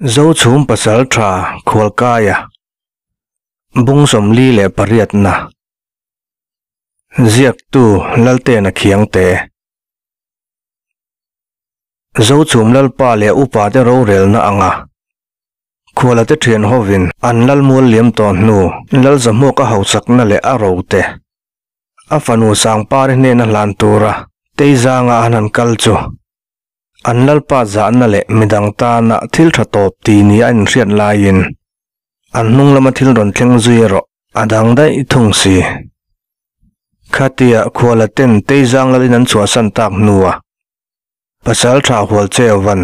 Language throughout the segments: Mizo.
Zochhum Pasaltha Khualkaia Bung 48 na Ziaktu Laltena Khiangte Zochhum Lalpa leh Upa te rorelna anga Khuala te thian hovin an lal mual liam tawh hnu Lal Zahmuaka hauchakna leh a ro te a fanu Sangpari hnena hlan tura Teizanga an han kal chu An Lalpa zahna leh midang tana thil tha tawp ti nia a inhriat laiin an hnung lama thil rawn thleng zui erawh a dang daih thung si. Khatia khuala ten Teizang lalin an chhuahsan tak hnua pasal tha hual Cheuvan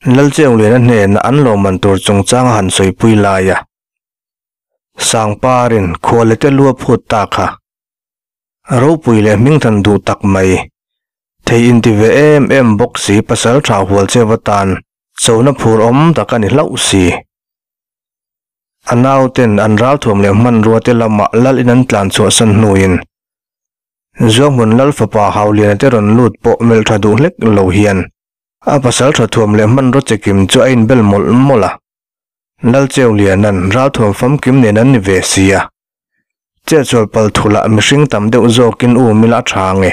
Lal Cheuliana hnena an lawmman tur chungchang a han sawipui laia Sangparin khuala te lu a phut ta kha Ropui leh hmingthan duh tak mai. Thei inti ve em em bawk si pasal tha hual che va tan chona phur awm tak a ni hlauh si. A nauten an ralthuam leh hmanrua te lamah lal in an tlan chhuahsan hnuin Zuanghmun lal fapa Hauliana te rawn lut pawh melh tha duh hlek lo hian a pasal tha thuam leh hmanraw chekim chu a inbel mawlh mawlh a. Lal Cheuliana'n ralthuam famkim nen an ni ve si a. Chetsual pal thulah mihring tam deuh zawkin u mila a tha nge?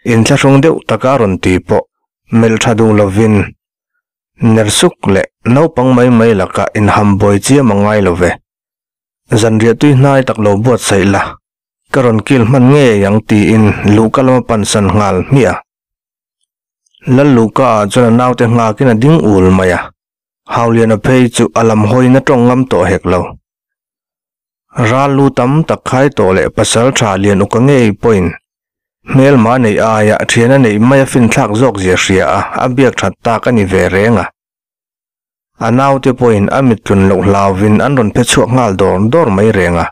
Inthlahrung deuh taka rawn ti pawh melh tha duh lovin ner suk leh naupang mai mai lakah inham buai chiam a ngai lo ve. Zanriah tui hnai tak lo buatsaih la, ka rawn kil hman ngei ang tiin luhka lama pansan nghal hmiah a. Lal luhka ah chuan a naute nghakin a ding ul mai a, Hauliana phei chu a lam hawiin a tawng ngam tawh hek lo. Ral lu tam tak khai tawh leh pasal tha lian uka ngei pawhin hmelma neih aia thian a neih mai a finthlak zawk zia hria a, a biak that tak a ni ve reng a. A naute pawhin a mittlun loh hlauvin an rawn phe chhuak nghal dawr dawr mai reng a.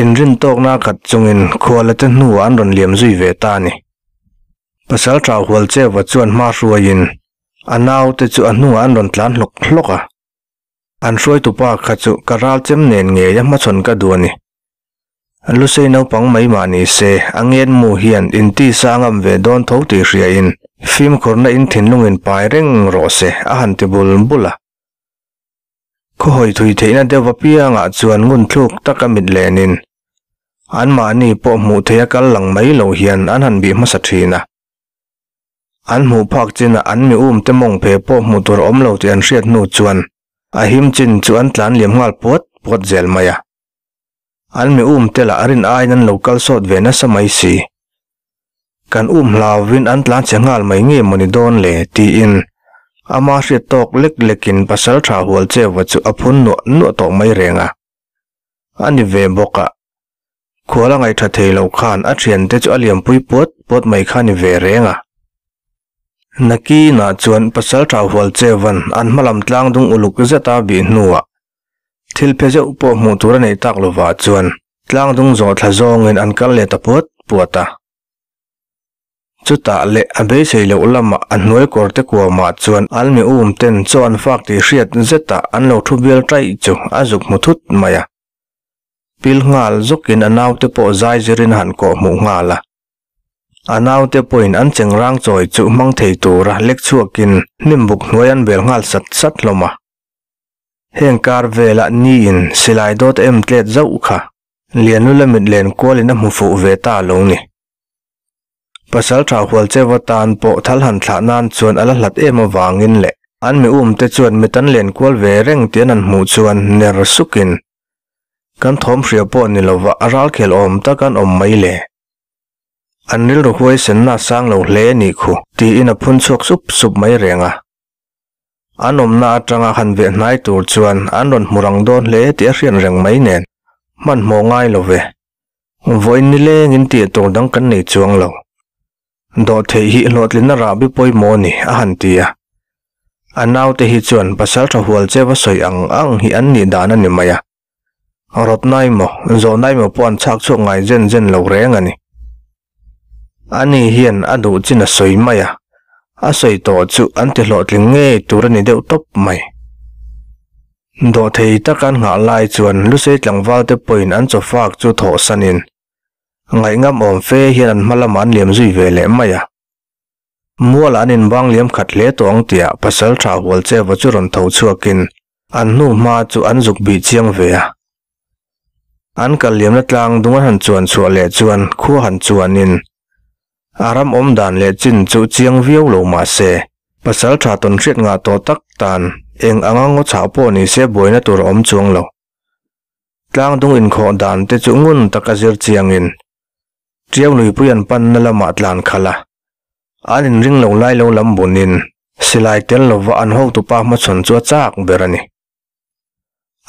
Inrin tawkna khat chungin khuala te hnuah an rawn liam zui ve ta a ni. Pasal tha hual Cheuva chuan hma hruaiin a naute chu a hnungah an rawn tlan hlawk hlawk a. An hruaitupa kha chu ka ral chem nen ngei a hmachhawn ka duh a ni. Lusei naupang mai mah ni se, a ngen mu hian inti sa ngam ve dawn tho tih hriain fimkhurna in thinlungin pai reng rawh se a han ti bul bul a. Khawhawi thui theihna deuh apiangah chuan ngun thluk taka mit lenin anmahni pawh hmuh theih a kal lang mai lo hian an han bih hmasa thin a. An hmuh phak chinah an mi um te mawng phe pawh hmuh tur a awm lo tih an hriat hnu chuan a him chin chu an tlan liam nghal puat puat zel mai a. An mi um te lah rin aiin an lo kal sawt ve nasa mai si. Kan um hlauvin an tlan chhe nghal mai nge mawni dawn le tiin ama hriat tawk lek lekin pasal tha hual cheuva chu a phun nuah nuah tawh mai reng a. A ni ve bawk a. Khual a ngaihṭha thei lo khan a ṭhiante chu a liampui puat puat mai kha ni ve reng a. Nakinah chuan Pasalṭha Hualchevan an hmalam tlang dung uluk zeta bih hnuah thil phe zeuh pawh hmuh tur a neih tak lovah chuan tlang dung zawh thla zawngin an kal leh ta puat puat a. Chutah leh a beisei loh lamah a hnuai kawr te kuamah chuan an mi um ten chaw an fak tih hriat zetah an lo thu bial ṭaih chu a zuk hmu thut mai a. Pil nghal zawkin a naute pawh zai zirin a han kawh hmuh nghal a. A naute pawhin an chengrang chawi chu hmang thei tura lek chhuakin hnim buk hnuai an bel nghal sat sat hlawm a. Heng kar velah niin silai dawt em tlet zauh kha Lianlula mit len kualin a hmu fuh ve ta lo ni. Pasalṭha Hualcheva tan pawh thal han thlah nan chuan a la hlat em avangin leh an mi umte chuan mit an len kual ve reng tih an han hmuh chuan ner sukin kan thawm hria pawh ni lova a ralkhel awm tak an awm mai le. An rilru huaisenna a sang lo hle nih khu tiin a phun chhuak sup sup mai reng a. An awmna atanga han veh hnai tur chuan an rawn hmu rang dawn hle tih a hriat reng mai nen hmanhmawh ngai lo ve. Vawiin nilengin tih tur dang kan nei chuang lo. Dawhtheih hi hlawhtlinna rahbi pawimawh a ni, a han ti a. A naute hi chuan pasal tha hual che va sawi ang ang hi an nih dan a ni mai a. Rawtna emaw, zawhna emaw pawh an chhak chhuak ngai zen zen lo reng a ni. Ani hian a duh chin a sawi mai a, a sawi tawh chu an ti hlawhtling ngei tur a ni deuh tawp mai. Dawhthei taka an nghah lai chuan Lusei tlangval te pawhin an chawfak chu thawh sanin ngaihngam awm fe hian an hma lamah an liam zui ve leh mai a. Mualah an inbang liam khat hle tawh ang tihah pasalṭha Hualcheva chu rawn tho chhuakin an hnu hma chu an zuk bih chiang ve a. An kal liamna tlang dung an han chuan chhuah leh chuan khua han chuanin a ram awm dan leh chin chu chiang viau lo mah se, pasalṭha tawn hriat ngah tawh tak tan eng anga ngaw chhah pawh ni se buaina tur a awm chuang lo. Tlang dung inkhawh dan te chu ngun taka zir chiangin Tiau nuipui an panna lamah tlan khalh a, an inring lo lai lo lam bunin silai tel lova an hotupa hmachhawn chu a chak ber a ni.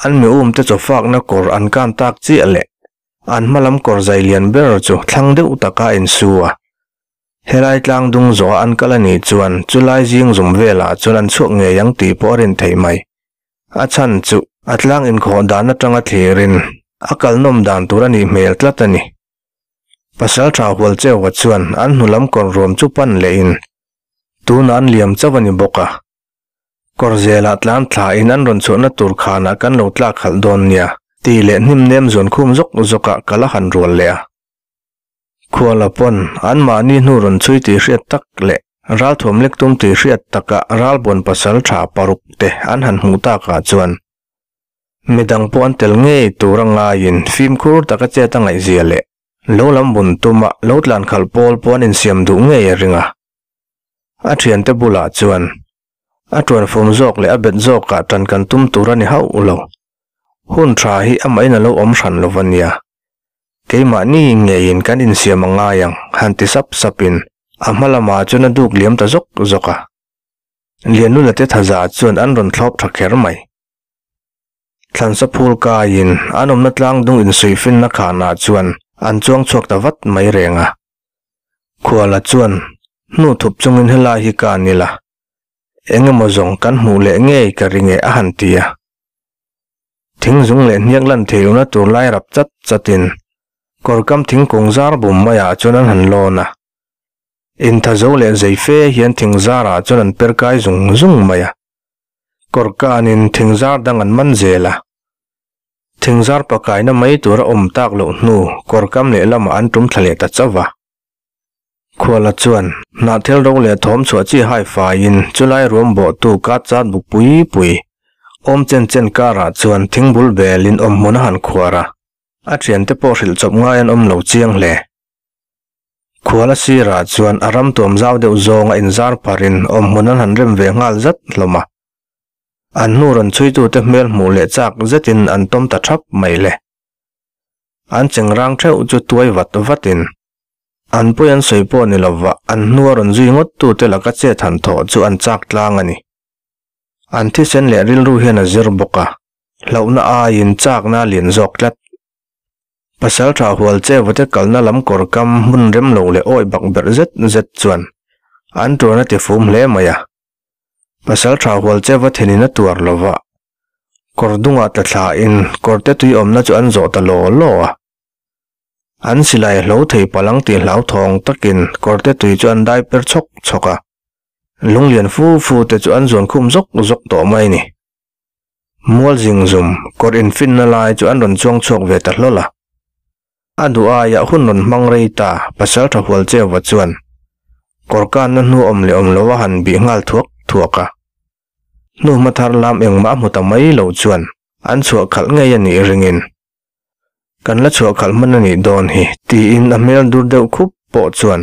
An mi umte chaw fakna kawr an kan tak chiah leh an hma lam kawr zai lian ber chu thlang deuh taka a insu a. Helai tlang dung zawha an kal a nih chuan chulai zing zum velah chuan an chhuak ngei ang tih pawh a rin theih mai. A chhan chu a tlang inkhawh dan atanga thlirin a kalnawm dan tur a nih hmel tlat a ni. Pasalṭha Hualcheuva chuan an hnu lam kawr ruam chu pan lehin tunah an liam chauh a ni bawk a. Kawr zelah tlan thlain an rawn chhuahna tur khanah kan lo tlak halh dawn nia tih leh hnim nem zuan khum zawk zawkah ka la han rual leh a. Khuala pawn anmahni hnu rawn chhui tih hriat tak leh ralthuam lek tum tih hriat takah ralbuan pasalṭha paruk te an han hmuh takah chuan Midang pawh an tel ngei tur a ngaiin fimkhur taka chet a ngaihzia leh lo lam bun tuma lo tlan khalh pawl pawh an insiam duh ngei a ring a. A thiante bulah chuan a tuanfum zawk leh a bet zawkah tan kan tum tur a ni hauh lo. Hun tha hi amahin a lo awm hran lo va nia. Keimahni ngeiin kan insiam a ngai ang han ti sap sapin a hma lamah chuan a duk liam ta zawk zawk a. Lianlula te thaza chuan an rawn thlawp tha kher mai. Thlansa phul kaiin an awmna tlang dung insuihfinna khanah chuan an chuang chhuak ta vat mai reng a. Khuala chuan hnu thup chungin helai hi ka ni la, eng emaw zawng kan hmuh leh ngei ka ring e a han ti a. Thing zung leh hniak lan thei lohna tur lai rap chat chatin kawrkam thingkung zar bum maiah chuan an han lawn a. Inthazo leh zei fe hian thing zarah chuan an per kai zung zung mai a. Kawrkanin thingzar dang an man zel a, thingzar pakaina mai tura awm tak loh hnu kawrkam lehlamah an tum thla leh ta chauh va. Khuala chuan hnahthel ro leh thawm chhuah chi hai faiin chulai ruam bawhtu ka chat buk pui pui awm chen chen karah chuan thingbul belin awmhmun a han khuar a, a thiante pawh hrilh chawp ngai an awm lo chiang hle. Khuala sirah chuan a ram tuam zau deuh zawnga inzar pharin awmhmun an han rem ve nghal zat hlawm a. An hnu rawn chhuitute hmel hmuh leh chak zetin an tawm ta thap mai le. An chengrang theuh chu tuai vat vatin an pawi an sawi pawh ni lova an hnua rawn zui ngawttute laka chet han thawh chu an chak tlang a ni. An thisen leh rilru hian a zir bawk a, hlauhna aiin chakna a lian zawk tlat. Pasalṭha hual chevate kalna lam kawr kam hmun rem lo leh awi bak berh zet zet chuan an tuarna ti fum hle mai a. Pasalṭha hual cheva thenin a tuar lo va, kawr dungah tla thlain kawrte tui awmna chu an zawh ta law law a. An silai hlo thei palang tih hlauthawng takin kawrte tui chu an dai per chhawk chhawk a, lunglian fu fu te chu an zuan khum zawk zawk tawh mai a ni. Mual zingzum kawr infinna lai chu an rawn chuang chhuak ve ta hlawl a. A duh aiah hun rawn hmang rei ta Pasalṭha Hualcheuva chuan kawr kanna hnu awm leh awm lo a han bih nghal thuak thuak a. Hnu hma thar lam engmah a hmu ta mai lo chuan an chhuah khalh ngei a nih ringin kan la chhuah khalh hman a nih dawn hi tiin a hmel dur deuh khup pawh chuan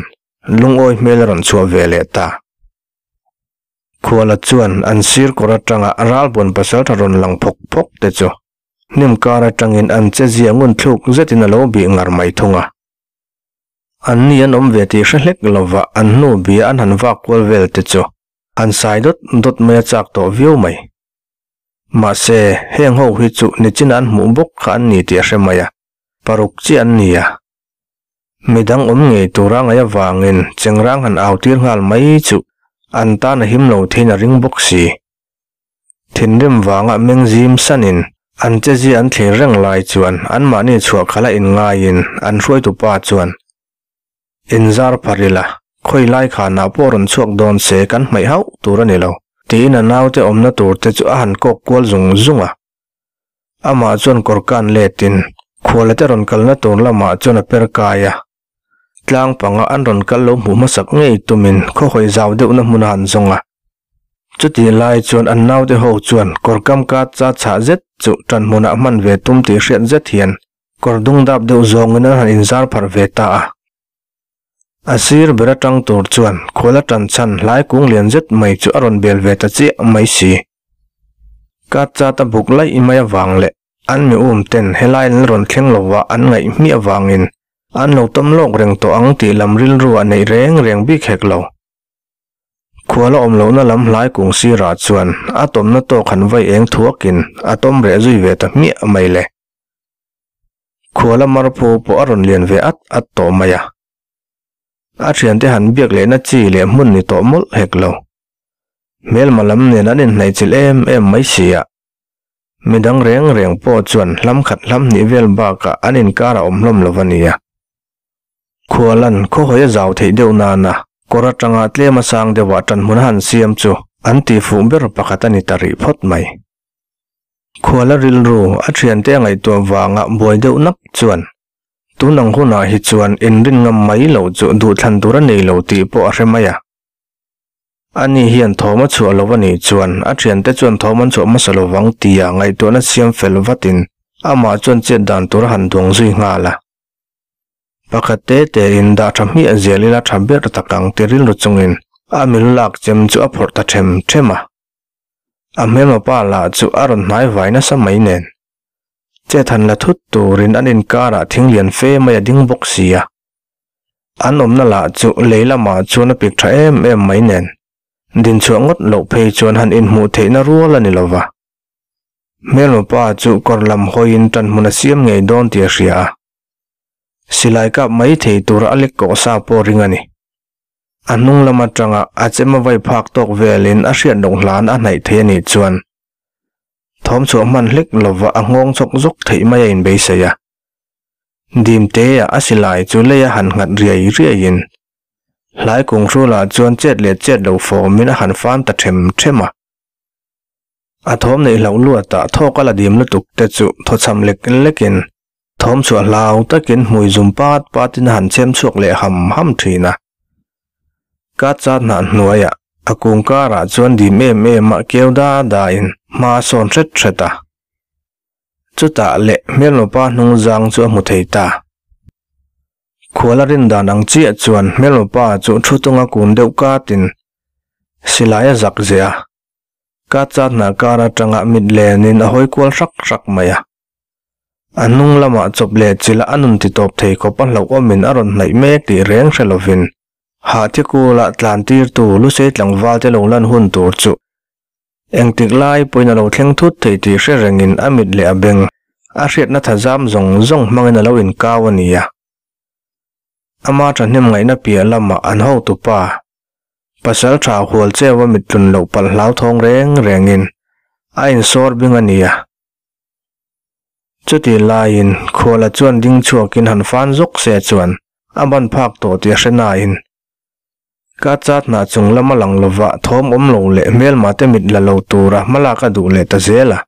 lungawi hmel a rawn chhuah ve leh ta. Khuala chuan an sir kawr atanga ralbuan pasaltha rawn lang phawk phawk te chu hnim kar atangin an che zia ngun thluk zetin a lo bih ngar mai thung a. An ni an awm ve tih hre hlek lova an hnu bia an han vak kual vel te chu an sai dawt dawt mai a chak tawh viau mai. Mahse, heng ho hi chu nichin an hmuh bawk kha an ni tih a hre mai a, paruk chiah an ni a. Midang awm ngei tura ngaih avangin chengrang han au tir nghal mai chu an tan a him lo theiin a ring bawk si. Thinrim vanga meng zim sanin an chezia an thlir reng lai chuan anmahni chhuah khala inngaiin an hruaitu pa chuan, Inzar phar ila, khawi lai khanah pawh rawn chhuak dawn se kan hmaih hauh tur a ni lo, tiin a naute awmna tur te chu a han kawk kual zung zung a. Amah chuan kawr kan letin khualate rawn kalna tur lamah chuan a per kai a. Tlang panga an rawn kal lo hmuh hmasak ngei tumin khaw hawi zau deuhna hmun a han zawng a. Chutih lai chuan an naute ho chuan kawr kam ka cha chhah zet chu ṭan hmunah hman ve tum tih hriat zet hian kawr dung dap deuh zawngin an han inzar pharh ve ta a. A sir ber aṭang tur chuan khual a ṭan chhan hlai kung lian zet mai chu a rawn bel ve ta chiah mai si. Ka chat a buk laih mai avang leh an mi um ten helai an rawn thleng lova an ngaih hmiah avangin an lo tawm lawk reng tawh ang tih lam rilru a neih reng reng bik hek lo. Khual a awm lohna lam hlai kung sirah chuan a tawmna tawk han vai eng thuakin a tawm reh zui ve ta hmiah mai le. Khuala marphu pawh a rawn lian ve at at tawh mai a. A thiante han biak lehna chi leh hmun ni tawh mawlh hek lo. Hmelma lam nen an inhnaihchilh em em mai si a. Midang reng reng pawh chuan hlam khat hlam hnih vel bakah an inkar a awm hlawm lo a nia. Khualan khawhawi a zau theih deuh nana kawr atanga tlem a sang deuhah ṭanhmun a han siam chu an tihfuh ber pakhat a ni ta rih phawt mai. Khuala rilru a thiante a ngaihtuah vanga buai deuh nak chuan tun ang hunah hi chuan inrin ngam mai loh chu duhthlan tur a nei lo tih pawh a hre mai a. Ani hian thawm a chhuah lo a nih chuan a thiante chuan thawm an chhuah hmasa lo vang tia ngaihtuahna siam fel vatin amah chuan chet dan tur a han duang zui nghal a. Pakhat te tein dah tha hmiah zel ila tha ber tak ang ti rilru chungin a mil lak chem chu a phawrh ta them them a. A hmelma pa lah chu a rawn hnai vai nasa mai nen. Chet han la thut turin an inkarah thing lian fe mai a ding bawk si a. An awmna lah chu lei lamah chuan a pik tha em em mai nen. Dinchhuah ngawt loh phei chuan han inhmuh theihna rual a ni lo va. Hmelma pa chu kawr lam hawiin ṭanhmun a siam ngei dawn tih a hria a. Silai kap mai thei tura a lek kawh sa pawh ring a ni. A hnung lam atanga a chem a vai phak tawk velin a hriat loh hlan a hnaih thei a nih chuan thawm chhuah hman hlek lova a nghawng chawk zawk theih mai a inbeisei a. Dim te-ah a silai chu lei a han nghat riai riaiin hlai kung hrulah chuan chet leh chet lo fawmin a han fan ta them them a. A thawm neih hlauh luatah thawk a la dim lutuk te chu thawchham lek lekin Thawm chhuah hlau takin hmui zum pat patin a han chhem chhuak leh ham ham thin a. Ka chat hnah hnuaiah a kung karah chuan dim em em a keu da da in hma a sawn hret hret a. Chutah leh hmelmapa hnung zang chu a hmu thei ta. Khual a rin dan ang chiah chuan hmelmapa chu thu tunga kun deuh katin silai a zak zeh a. Ka chat hnah kar atanga mit lenin a hawi kual hrak hrak mai a. A hnung lamah chawp leh chilh a nun ti tawp thei khawp a hlauhawmin a rawn hnaih mek tih reng hre lovin Hahthikula tlan tirtu Lusei tlangval te lo lan hun tur chu engtik lai pawhin a lo thleng thut thei tih hre rengin a mit leh a beng a hriatna thazam zawng zawng hmangin a lo inkau a ni a. Ama thahnem ngaihna piah lamah an hotupa pasal tha hual cheu a mit tlun loh palh hlauthawng reng rengin a insawr bing a ni a. Chutih laiin Khuala chuan ding chhuakin han fan zawk se chuan a ban phak tawh tih a hre nain ka chat hnah chung lam a lang lova thawm awm lo leh hmelma te mit la lo tura hmalak a duh leh ta zel a.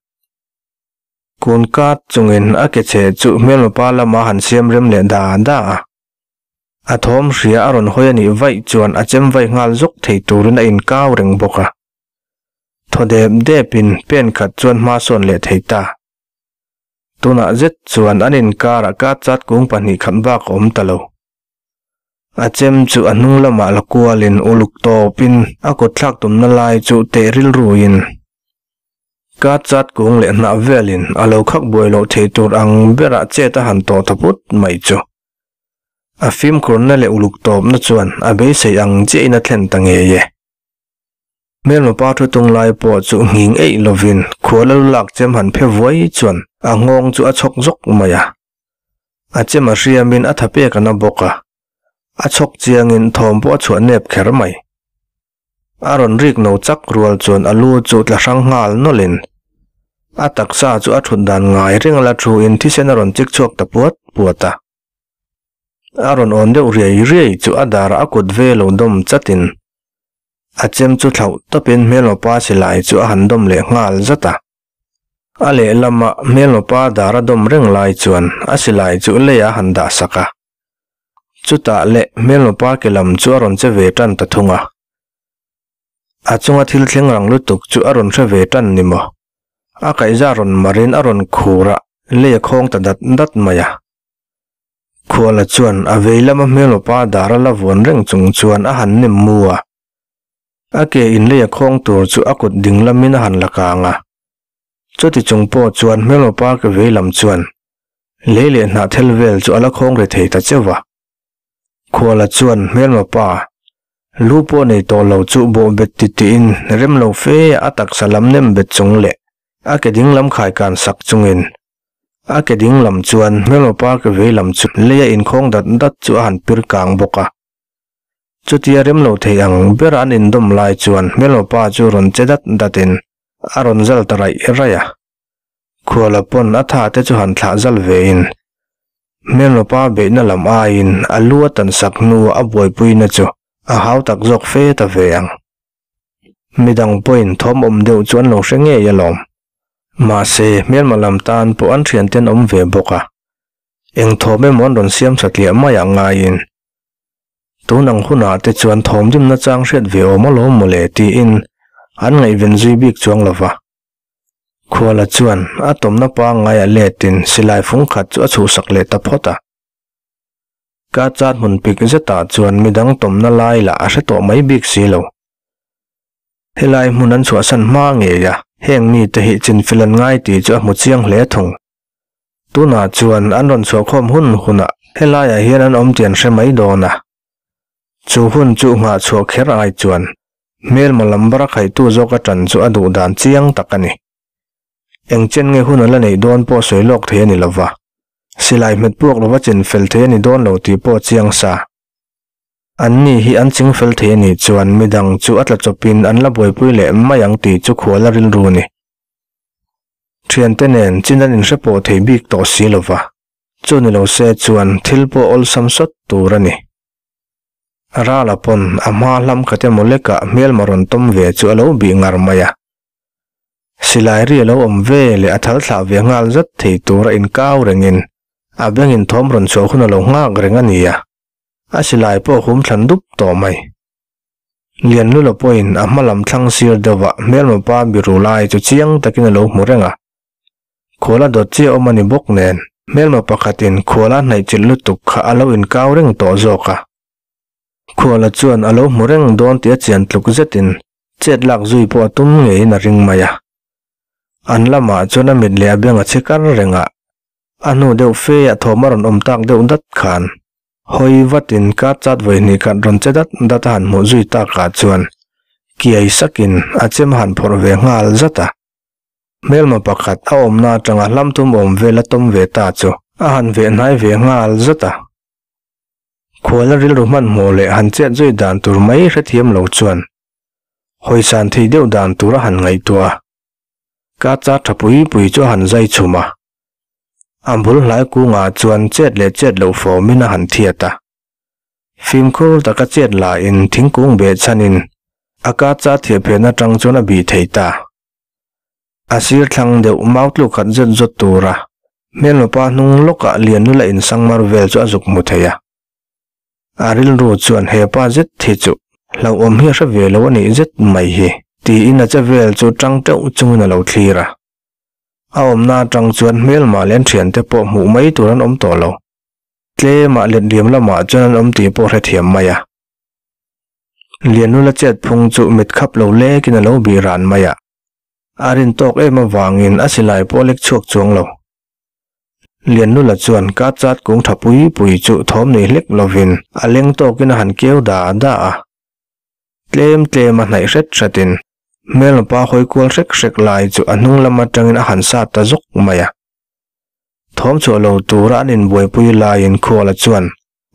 Kun kat chungin a ke chhe chu hmelma pa lama han siam rem leh da da a. A thawm hria a rawn hawi a nih vaih chuan a chem vaih nghal zawk thei turin a inkau reng bawk a. Thaw dep depin pen khat chuan hma sawn leh thei ta. Tunah zet chuan an inkarah ka chat kung pahnih khat bak a awm ta lo. A chem chu a hnung lamah la kualin uluk tawpin a kut thlak tumna lai chu teh rilruin ka chat kung leh hnah velin a lo khak buai loh thei tur ang berah chet a han tawh ta put mai chu. A fimkhurna leh uluk tawpna chuan a beisei ang chiahin a thlen ta ngei e. Hmelma pa thu tung lai pawh chu nghing eih lovin khual a lu lak chem han phe vuai chuan a nghawng chu a chhawk zawk mai a. A chem a hriamin a tha pek a na bawk a, a chhawk chiangin thawm pawh a chhuah nep kher mai. A rawn rik no chak rual chuan a lu chu tla hrang nghal nawlhin a taksa chu a thut dan ngai reng a la thuin thisen a rawn chik chhuak ta puat puat a. A rawn awn deuh riai riai chu a darah a kut ve lo dawm chatin A chem chu thlauh tawpin hmelmapa silai chu a han dawm leh nghal zat a. A lehlama hmelmapa dar a dawm reng lai chuan a silai chu leiah a han dah sak a. Chutah leh hmelma pa ke lam chu a rawn che ve tan ta thung a. A chunga thil thleng rang lutuk chu a rawn hre ve tan ni maw? A kaihza rawn marin a rawn khur a, lei a khawng ta dat dat mai a. Khuala chuan a vei lama hmelma pa dar a la vuan reng chung chuan a han nem mu a. A ke in lei a khawng tur chu a kut ding lamin a han la kang a. Chuti chung pawh chuan hmelma pa ke vei lam chuan lei leh hnah thel vel chu a la khawng ri thei ta cheuh a. Khuala chuan hmelma pa lu pawh nei tawh lo chu bawh bet ti tiin rem lo fe a taksa lam nem bet chung leh a ke ding lam khai kan sak chungin a ke ding lam chuan hmelma pa ke vei lam chu lei a inkhawng dat dat chu a han pir kang bawk a. Chutia rem lo thei ang bera an indawm lai chuan hmelma pa chu rawn che dat datin a rawn zal ta raih raih a. Khuala pawn a tha te chu han thlah zal ve in hmelmapa beihna lam aiin a lu a tan sak hnu a buaipuina chu a hau tak zawk fe ta ve ang. Midang pawhin thawm awm deuh chu an lo hre ngei alawm. Mahse hmelma lam tan pawh an thiante an awm ve bawk a, eng thawm emaw an rawn siam satliah mai ah ngaiin tun ang hunah te chuan thawm dimna chang hriat ve awm alawm mawle tiin an ngaihven zui bik chuang lova. Khuala chuan a tawmna pangngai a letin silai fung khat chu a chhuhsak leh ta phawt a. Ka chat hmun pik zetah chuan midang tawmna lai lah a hre tawh mai bik si lo. Helai hmun an chhuahsan hma ngei a, heng mite hi chinfel an ngai tih chu a hmu chiang hle thung. Tunah chuan an rawn chhuahkhawm hun hunah helaiah hian an awm tih an hre mai dawn a. Chu hun chu nghah chhuah kher ai chuan Hmelma lam bar a khaihtu zawk a ṭan chu a duh dan chiang tak a ni. Eng chen nge hun a la neih dawn pawh sawi lawk thei a ni lova, silai hmet puak lova chin fel thei a ni dawn lo tih pawh chiang sa. An ni hi an ching fel thei a nih chuan midang chu a tla chawpin an la buaipui leh mai ang tih chu khual a rilru a ni. Ṭhiante nen chin an inhre pawh thei bik tawh si lova, chu ni lo se chuan thil pawh awlsam sawt tur a ni. Rala pawn a hma hlam khat emaw lekah hmelma rawn tawm ve chu a lo bih ngar mai a. Silai ri a lo awm ve leh a thal thlah ve nghal zat thei tura inkau rengin a bengin thawm rawn chhuah hun a lo nghak reng a ni a, a silai pawh a hum thlan dup tawh mai. Lianlula pawhin a hma lam thlang sir deuhah hmelma pa biru lai chu chiang takin a lo hmu reng a. Khuala dawt chiah awm a ni bawk nen, hmelma pakhatin khuala hnaihchilh lutuk kha a lo inkau reng tawh zawk a. Khuala chuan a lo hmu reng dawn tih a chian tluk zetin chet lak zui pawh a tum ngeiin a ring mai a. An lamah chuan a mit leh a beng a chhe kar reng a, a hnu deuh fe ah thawm a rawn awm tak deuh dat khan hawi vatin ka chat vawi hnih khat rawn che dat dat a han hmuh zui takah chuan kiai sakin a chem a han phawrh ve nghal zat a. Hmelma pakhat a awmna atanga hlamthum awm vel a tawm ve ta chu a han veh hnai ve nghal zat a. Khuala rilru hmanhmawh leh han chet zui dan tur mai hrethiam lo chuan hawisan thei deuh dan tur a han ngaihtuah a. Ka char tha pui pui chu a han zai chhum a. A bul hlai kungah chuan chet leh chet loh fawmin a han thiat a. Fimkhur taka chet lahin thingkung behchhanin a ka char thiah phen atang chuan a bih thei ta. A sir thlang deuh mau tluk khat zet zawt tura hmelmapa hnung lawkah Lianlula insangmar vel chu a zuk hmu thei a. A rilru chuan he pa zet hi chu hlauhawm hi a hre ve lo a nih zet mai hi tiin a che vel chu tang teuh chungin a lo thlir a. A awmna atang chuan hmelma leh an thiante pawh hmuh mai tur an awm tawh lo. Tlemah letliam lamah chuan an awm tih pawh hrethiam mai a. Lianlula chet phung chu mit khap lo lekin a lo bih ran mai a. A rin tawk em avangin a silai pawh a lek chhuak chuang lo. Lianlula chuan ka chat kung tha pui pui chu thawm nei hlek lovin a leng tawkin a han keu da da a. Tlem tlem a hnaih hret hretin hmelmapa hawi kual hrek hrek lai chu a hnung lam atangin a han sat ta zawk mai a. Thawm chhuah lo tura an inbuaipui laiin Khuala chuan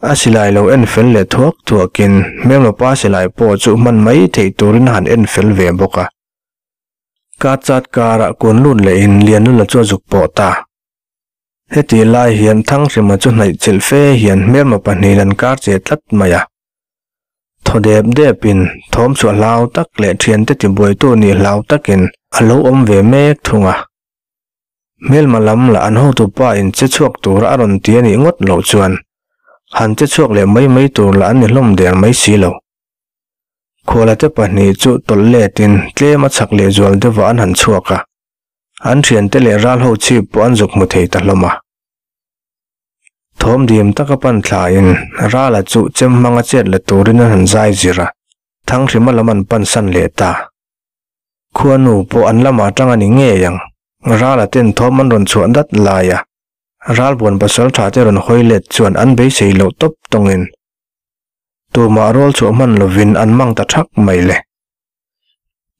A silai lo en fel leh thuak thuakin hmelmapa silai pawh chu hman mai theih turin a han en fel ve bawk a. Ka chat karah kun lut lehin Lianlula chu a zuk pawh ta. Heti lai hian Thanghrima chu hnaih chilh fe hian hmelma pahnihin an kar che tlat mai a. Thaw dep depin thawm chhuah hlau tak leh thiante tibuaitu nih hlau takin a lo awm ve mek thung a. Hmelma lam lah an hotupa in che chhuak tura a rawn ti a nih ngawt loh chuan. Han che chhuak leh mai mai tur lah an ni hlawm der mai si lo. Khualate pahnih chu tawlh letin tlem a chak lehzual deuhah an han chhuak a, an thiante leh ral ho chhip pawh an zuk hmu thei ta hlawm a. Thawm dim taka pan thlain Rala chu chem hmanga chet la turin an han zai zir a, Thanghrima lam an pan san leh ta. Khuanu pawh an lamah tang a ni ngei ang, Rala ten thawm an rawn chhuah dat lai a, Ralbuan pasaltha te rawn hawi let chuan an beisei loh tawp tawngin Tumah rual chhuah hman lovin an mang ta thak mai le.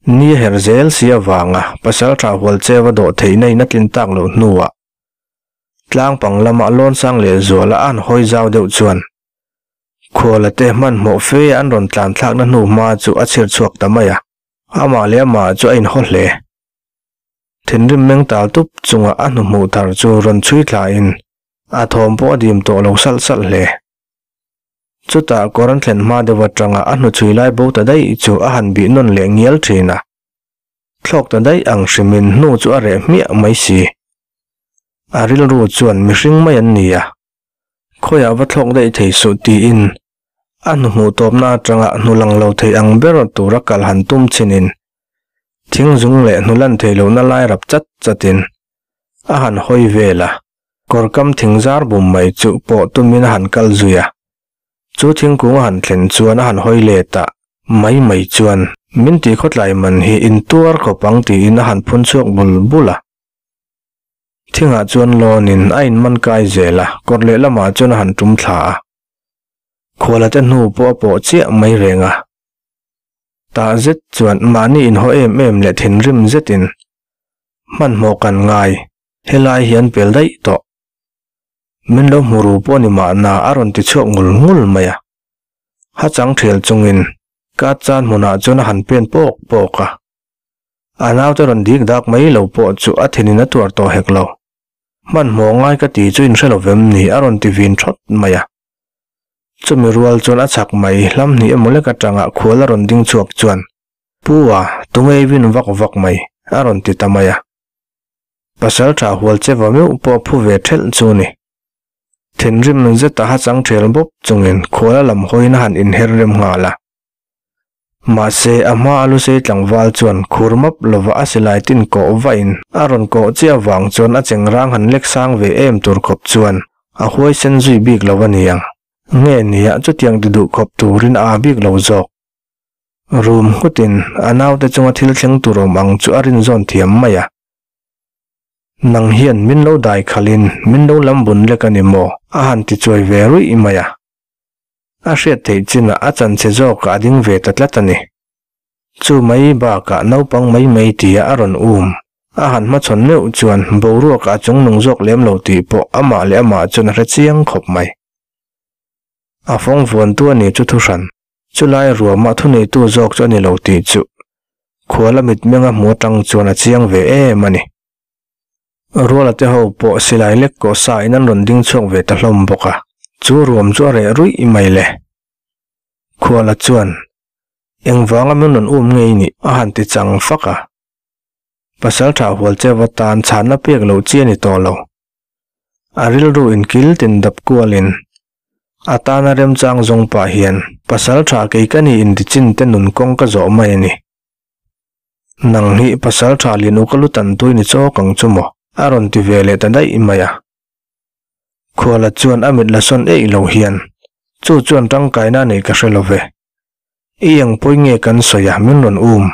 Ni a herh zel si avanga pasaltha hual cheva dawh theihna in a tlin tak loh hnuah tlangpang lama lawn sang leh zuala a han hawi zau deuh chuan khuala te hmanhmawh fe an rawn tlan thlakna hnu hma chu a chhir chhuak ta mai a, amah leh amah chu a inhaw hle. Thinrim meng tal tup chunga a hnuhmuh thar chu rawn chhui thlain a thawm pawh a dim tawh lo salh salh hle. Chutah kawr an thlen hma deuh atanga a hnuchhui lai bo ta daih chu a han bih nawn leh ngial thin a. Thlawk ta daih ang hrimin hnu chu a reh hmiah mai si. A rilru chuan mihring mai an ni a, khawiah va thlawk daih thei suh tiin a hnuhmuh tawpna atanga hnu lang lo thei ang ber tura kal han tum chinin thing zung leh hnu lan thei lohna lai rap chat chatin a han hawi vel a. Kawr kam thing zar bum mai chu pawh tumin a han kal zui a. Chu thingkung a han thlen chuan a han hawi let a, mai mai chuan min ti khawtlai man hi in tuar khawp ang tiin a han phun chhuak bul bul a. Thingah chuan lawnin a in man kai zel a, kawr lehlamah chuan a han tum thla a. Khuala te hnu pawh a pawh chiah mai reng a. Tah zet chuan mahni inhaw em em leh thinrim zetin hmanhmawh kan ngai. Helai hi an pel daih tawh. Min lo hmu ru pawh ni mahna a rawn ti chhuak ngul ngul mai a. Ha chang thial chungin ka chan hmunah chuan a han pen pawk pawk a. A naute rawn dik dak mai lo pawh chu a thinin a tuar tawh hek lo. Hmanhmawh ngai ka ti chu inhre lo vem ni a rawn ti vin thawt mai a. Chumi rual chuan a chak mai hlam hnih emaw lek atanga khual a rawn ding chhuak chuan, Pu a, tunge i vin vak vak mai? a rawn ti ta mai a. Pasal tha hual che va meuh pawh phu ve thelh chu ni. Thinrim zeta ha chang thial bawp chungin khuala lam hawiin a han inher rem nghal a. Mahse, a hma a lusei tlangval chuan khur map lova a silai tin kawh vahin a rawn kawh chiah vang chuan a chengrang han lek sang ve em tur khawp chuan a huaisen zui bik lo a niang. Nge nia chutiang ti duh khawp turin a aa bik lo zawk. Rum nghutin a naute chunga thil thleng tur awm ang chu a rinzawn thiam mai a. Nang hian min lo dai khalhin min lo lam bun lek a ni maw? a han ti chuai ve ruih mai a. A hriat theih chinah a chanchhe zawkah a ding ve ta tlat a ni. Chu mai bakah naupang mai mai tia a rawn um a han hmachhawn meuh chuan boruakah a chungnung zawk lem lo tih pawh amah leh amah chuan a hre chiang khawp mai. A fawng vuantu a ni chu thuhran. Chulai ruamah thuneitu zawk chu a ni lo tih chu khuala mitmenga hmu atang chuan a chiang ve em a ni. Ruala te ho pawh silai lek kawh sa in an rawn ding chhuak ve ta hlawm bawk a, chu ruam chu a reh ruih mai le. Khuala chuan, Engvanga min rawn um ngei nih? a han ti chang fak a. Pasaltha Hualcheva tan chhanna pek loh chi a ni tawh lo. A rilru inkil tin dap kualin A tana remchang zawng pah hian pasal tha kei ka ni in tichin te nun kawng ka zawh mai a ni. Nang hi pasal tha lian u ka lu tan tui ni chawk ang chu maw? A rawn ti ve leh ta daih mai a. Khuala chuan a mit la sawn eih lo hian, Chu chuan tangkaina nei ka hre lo ve. I eng pawi nge kan sawi a min rawn um.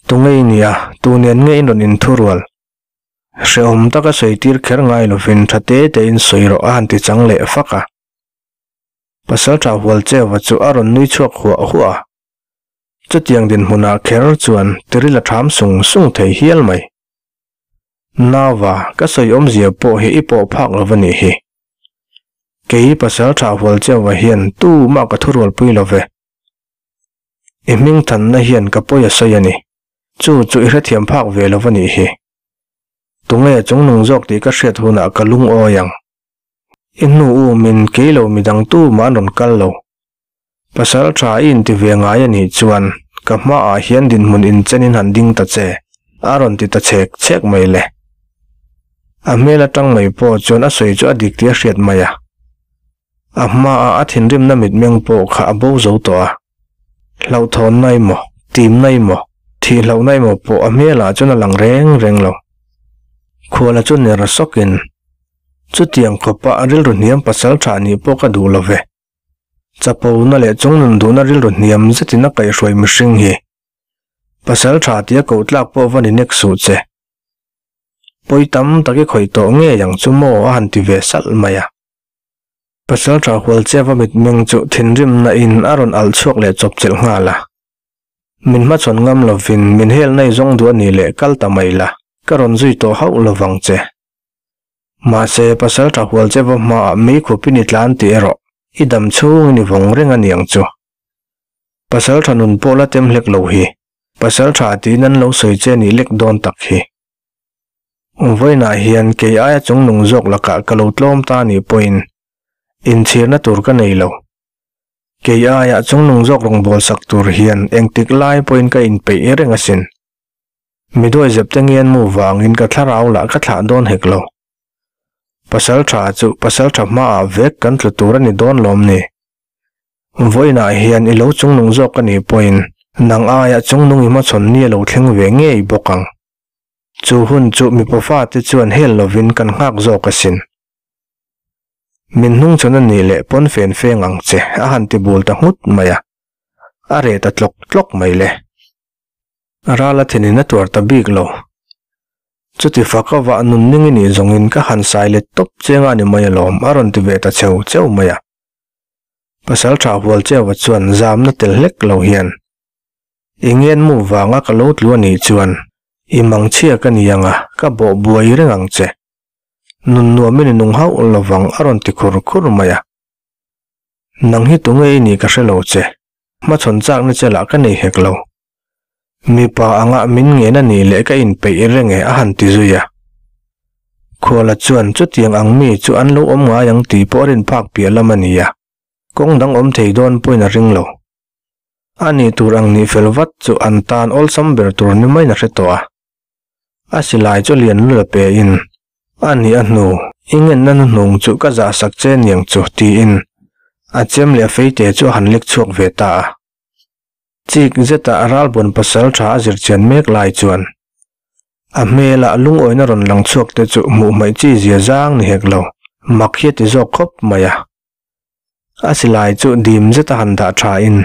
Tunge i nia, tu nen nge in rawn inthurual? Hrehawm taka sawi tir kher ngai lovin tha te tein sawi rawh a han ti chang leh fak a. Pasaltha Hualcheva chu a rawn nui chhuak huah huah a. Chutiang dinhmunah kher chuan tiril a ṭham sung sung thei hial mai. Nauva, ka sawi awmzia pawh hi i pawh phak lo va nih hi. Kei Pasaltha Hualcheva hian tumah ka thurualpui lo ve. I hmingthanna hian ka pawi a sawi a ni. Chu chu i hrethiam phak ve lo va nih hi. Tunge chungnung zawk tih ka hriat hunah ka lungawi ang. I hnu umin kei lo midang tumah an rawn kal lo. Pasal tha i inti ve ngai a nih chuan ka hmaah hian dinhmun inchenin han ding ta che, a rawn ti ta chhek chhek mai le. A hmel atang mai pawh chuan a sawi chu a dik tih a hriat mai a. A hmaa a thinrimna mitmeng pawh kha a bo zo tawh a. Hlauhthawnna emaw, timna emaw, thihlohna emaw pawh a hmelah chuan a lang reng reng lo. Khuala chu ner sawkin, Chutiang khawpa a rilru hniam pasal tha nih pawh ka duh lo ve. Chapona leh chungnun duhna rilru hniam zetin a kaihhruai mihring hi. Pasal tha tia koh tlak pawh va ni nek suh che. Pawi tam tak i khawih tawh ngei ang chu maw a han ti ve salh mai a. Pasal tha Hualcheva mitmeng chu thinrimna in a rawn alh chhuak leh chawp chelh nghal a. Min hmachhawn ngam lovin min helna i zawng duh a nih leh kal ta mai la, ka rawn zui tawh hauh lovang che. Mahse, pasal tha Hualcheva hmaah mei khupin i tlan tih erawh i dam chhungin i vawng reng a niang chu. Pasal tha nun pawh la tem hlek lo hi, pasal tha tiin an lo sawi che nih lek dawn tak hi. Vawiinah hian kei aia chungnung zawk lakah ka lo tlawm ta nih pawhin inchhirna tur ka nei lo. Kei aia chungnung zawk rawngbâwl sak tur hian engtik lai pawhin ka inpeih reng asin. Mi duaizep te ngian mu vangin ka thlarau lah ka thlah dawn hek lo. Pasal tha chu pasal tha hmaah vek kan tlu tur a ni dawn lawm ni. Vawiinah hian i lo chungnung zawk a nih pawhin nang aia chungnung i hmachhawn ni a lo thleng ve ngei bawk ang. Chu hun chu mipa fate chuan hel lovin kan nghak zawk asin. Min hnungchhawn a nih leh pawn fen feng ang che a han ti bul ta nghut mai a, a reh ta tlawk tlawk mai le. Ral a thinin a tuar ta bik lo. Chuti fak a vah nun ning i nih zawngin ka han sai let tawp cheng a ni mai alawm a rawn ti ve ta cheu cheu mai a. Pasal tha hual cheuva chuan zamna tel hlek lo hian I ngen mu vanga ka lo tlu a nih chuan i mangchhia ka ni ang a, ka bawh buai reng ang che. Nun nuamin i nung hauh lovang a rawn ti khur khur mai a. Nang hi tunge i nih ka hre lo che, hmachhawn chakna che lah ka nei hek lo. Mipa anga min ngen a nih leh ka inpeih reng e a han ti zui a. Khuala chuan chutiang ang mi chu an lo awm ngai ang tih pawh a rin phak piah lam a ni a, kawng dang awm thei dawn pawhin a ring lo. A nih tur ang nih fel vat chu an tan awlsam ber tur ni maiin a hre tawh a. A silai chu lian lul a pe in, A nih a hnu, i ngenna hnuhnung chu ka zah sak che niang chu tiin a chem leh feite chu a han lek chhuak ve ta a. Chik zeta a ralbawn pasal tha a zir chian mek lai chuan a hmela lungawina rawn lang chhuak te chu hmuh hmaih chi zia zang ni hek lo, mak hi a ti zawk khawp mai a. A silai chu dim zet a han dah tha in,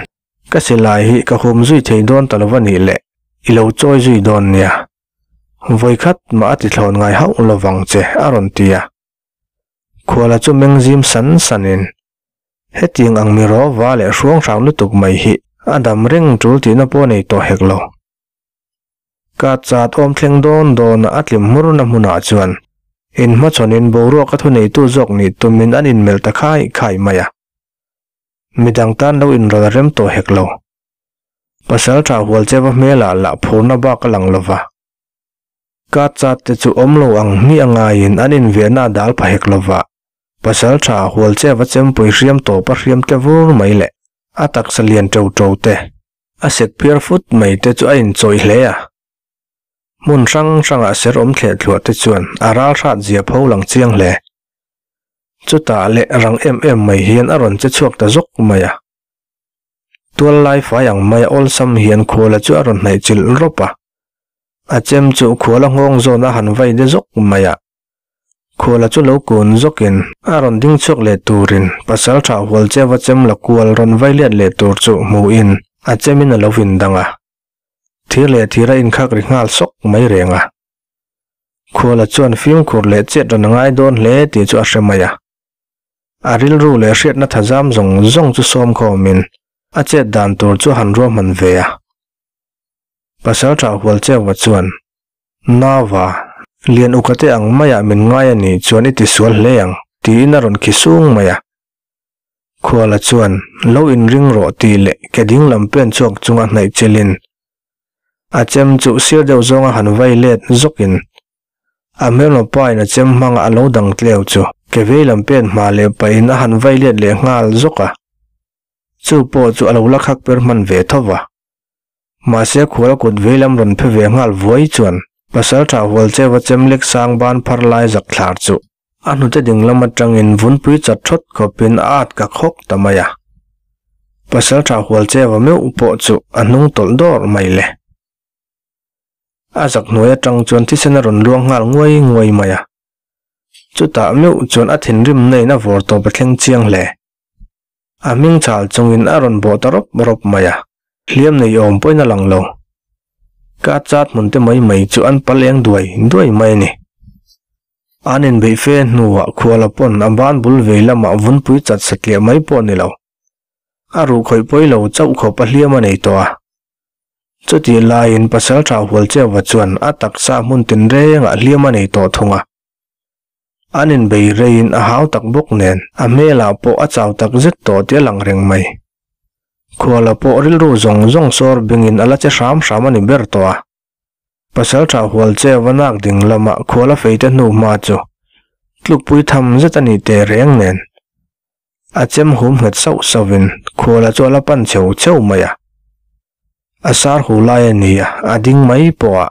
Ka silai hi ka hum zui thei dawn ta lo va nih le, i lo chawi zui dawn nia. Vawikhat mah a ti thlawn ngai hauh lovang che a rawn ti a. Khuala chu meng zim san san in, Hetiang ang mi rawva leh hruang hrang lutuk mai hi a dam reng tul tihna pawh nei tawh hek lo. Ka chat awm thleng dawn dawn a a tlim hmurna hmunah chuan inhmachhawnin boruak a thuneitu zawk nih tumin an inmelh ta khai khai mai a. Midang tan lo inrawl a rem tawh hek lo. Pasal tha hual cheva hmelah lah phurna bak a lang lova. Ka chat te chu awm lo ang hmiah ngaiin an inviahna a dal pha hek lova. Pasal tha hual cheva chempui hriam tawp a hriam tle vur mai leh a taksa lian ṭo ṭo te. A sek phiar fut mai te chu a inchawih hle a. Hmun hrang hrangah ser awm thleh thluah te chuan a ral hrat zia pho lang chiang hle. Chutah leh rang em em mai hian a rawn che chhuak ta zawk mai a. Tual lai fai ang maia awlsam hian khuala chu a rawn hnaih chilh rawp a. A chem chu khuala nghawng zawn a han vai de zawk mai a. Khuala chu lo kun zawkin a rawn ding chhuak leh turin pasal tha hual cheva chem la kual rawn vai let leh tur chu hmuhin a chemin a lo vin dang a. Thir leh thir a inkhak ri nghal sawk mai reng a. Khuala chuan fimkhur leh chet rawn a ngai dawn hle tih chu a hre mai a. A rilru leh hriatna thazam zawng zawng chu sawm khawmin a chet dan tur chu a han ruahman ve a. Pasal tha hual cheva chuan Nava, lian uka te ang maiah min ngai a nih chuan i tisual hle ang, tiin a rawn khi sung mai a. Khuala chuan, Lo inring rawh tih leh ke ding lam pen chhuak chunga hnaih chelin a chem chu sir deuh zawnga han vai let zawkin a hmelma pain a chem hmanga a lo dang tleu chu ke vei lam pen hma leh pahin a han vai let leh nghal zawk a. Chu pawh chu a lo la khak per hman ve tho va. Mahse khual kut veilam rawn phe ve nghal vuai chuan Pasalṭha Hualcheva chem lek sang ban phar lai zak thlar chu A hnute dinglam atangin vunpui chat thawt khawpin a at ka khawk ta mai a. Pasaltha Hualcheva meuh pawh chu a hnung tawlh dawrh mai le. A zak hnuai atang chuan thisen a rawn luang nghal nguai nguai mai a. Chutah meuh chuan a thinrim neiin a vawr tawp a thleng chiang hle. A hming chal chungin a rawn bawh ta rawp rawp mai a, hliam nei awm pawhin a lang lo. Ka chat hmun te mai mai chu an pal eng duai duai mai a ni. An inbeih fe hnuah khuala pawn a ban bul vei lamah vunpui chat satliah mai pawh a ni lo. A ruh khawih pawi lo chauh khawp a hliam a nei tawh a. Chutih laiin Pasalṭha Hualcheuva chuan a taksa hmun tinrengah hliam a nei tawh thung a. An inbei reiin a hau tak bawk nen a hmelah pawh a chau tak zet tawh tih a lang reng mai. Khuala pawh rilru zawng zawng sawr bingin a la che hram hram a ni ber tawh a. Pasalṭha Hualcheuva nak ding lamah khuala feite hnu hma chu tlukpui tham zet a nih teh reng nen A chem hum nghet sauh sauhin khuala chu a la pan cheu cheu mai a. A sar hu lai a ni a, a ding mai pawh a,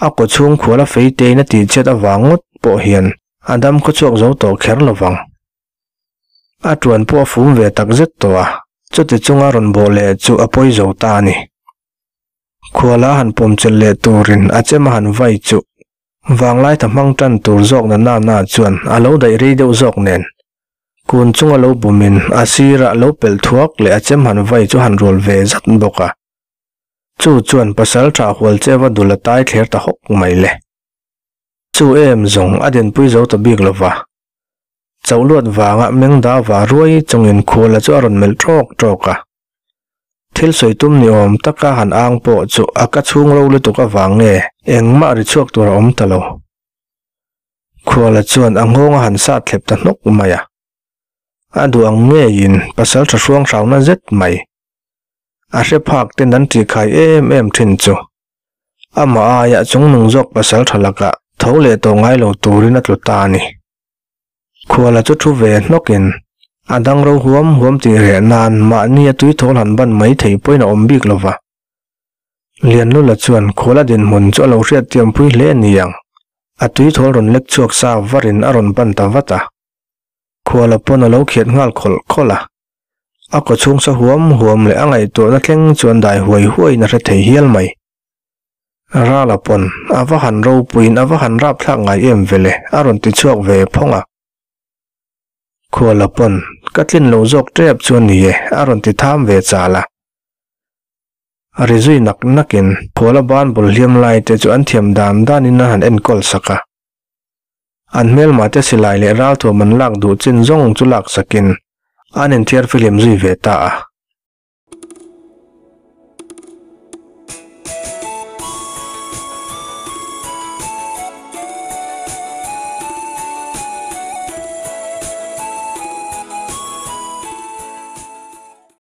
a kaw chhung khuala fei tein a tihchhiat avang ngawt pawh hian a dam khaw chhuak zo tawh kher lo vang. A tuan pawh a fum ve tak zet tawh a, chuti chunga rawn bawh leh chu a pawi zo ta a ni. Khuala han pawm chelh leh turin a chem a han vai chu Vanglai tha hmang tan tur zawk na na na chuan a lo daih rei deuh zawk nen. Kun chunga lo bumin a sirah lo pelh thuak leh a chem han vai chu han rual ve zat bawk a. Chu chuan pasal tha hual cheva dul a tai thler ta hawk mai le. Chu em zawng a dinpui zo ta bik lova. Chauhluat vanga meng da va ruai chungin khuala chu a rawn melh tawk tawk a. Thil sawi tum ni awm taka han ang pawh chu a ka chhung ro lutuk avang nge engmah ri chhuak tur a awm ta lo. Khuala chuan a nghawng a han sat thlep ta hnawk mai a. A duh ang ngeiin pasal tha hruang hrauna zet mai. A hre phak ten an tihkhai em em thin chu. Amah aia chungnung zawk pasal tha lakah tho leh tawh ngai lo turin a tlu ta a ni. Khuala chu thu ve hnawkin a dang ro huam huam tih reh nan mahni a tui thawl han ban mai thei pawhin a awm bik lo va. Lianlula chuan Khuala dinhmun chu a lo hriat tiampui hle a ni ang. A tui thawl rawn lek chhuak sa varin a rawn ban ta vat a. Khuala pawn a lo khiat nghal khawlh khawlh a. A kaw chhung sa huam huam leh a ngaihtuahna thleng chuan dai huai huaiin a hre thei hial mai. Rala pawn, A va han ropuiin a va han rapthlak ngai em vele, a rawn ti chhuak ve phawng a. Khuala pawn, Ka tlin lo zawk tep chu a ni e, a rawn ti tham ve chal a. A ri zui nak nakin Khuala ban bul hliam lai te chu an thiam dan danin an han enkawl sak a. An hmelma te silai leh ralthuam an lak duh chin zawng chu lak sakin an inthiar fihlim zui ve ta a.